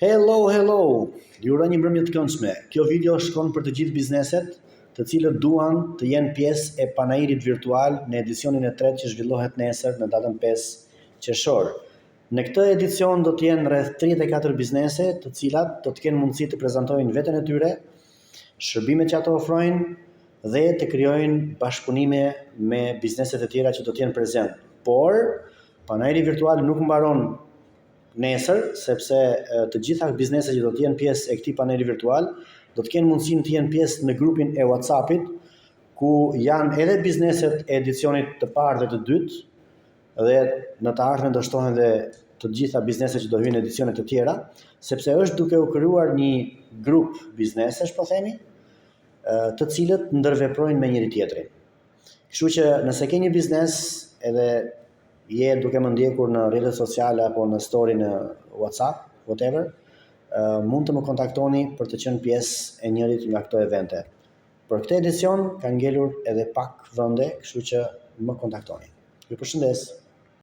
Hello, hello! Ju uroj një mbrëmje të këndshme. Kjo video shkon për të gjithë bizneset, të cilët duan të jenë pjesë e panairit virtual në edicionin e tretë që zhvillohet nesër në datën 5 qershor. Në këtë edicion do të jenë rreth 34 biznese, të cilat do të kenë mundësi të prezantojnë veten e tyre, shërbimet që ato ofrojnë dhe të krijojnë bashkëpunime me bizneset e tjera që do të jenë prezent. Por, panairi virtual nuk mbaron nesër, sepse të gjitha bizneset që do të jenë pjesë e këtij paneli virtual do të kenë mundësinë të jenë pjesë në grupin e WhatsApp-it, ku janë edhe bizneset e edicionit të parë dhe të dytë, dhe në të ardhmen do shtohen dhe të gjitha bizneset që do hyjnë në edicione të tjera, sepse është duke u krijuar një grup biznesesh, po themi, të cilët ndërveprojnë me njëri tjetrin. Kështu që nëse ke një biznes edhe je duke më ndjekur në rrjetet sociale apo në story në WhatsApp, whatever, mund të më kontaktoni për të qenë pjesë e njërit nga këto evente. Për këtë edicion kanë ngelur edhe pak vende, kështu që më kontaktoni. Ju përshëndes.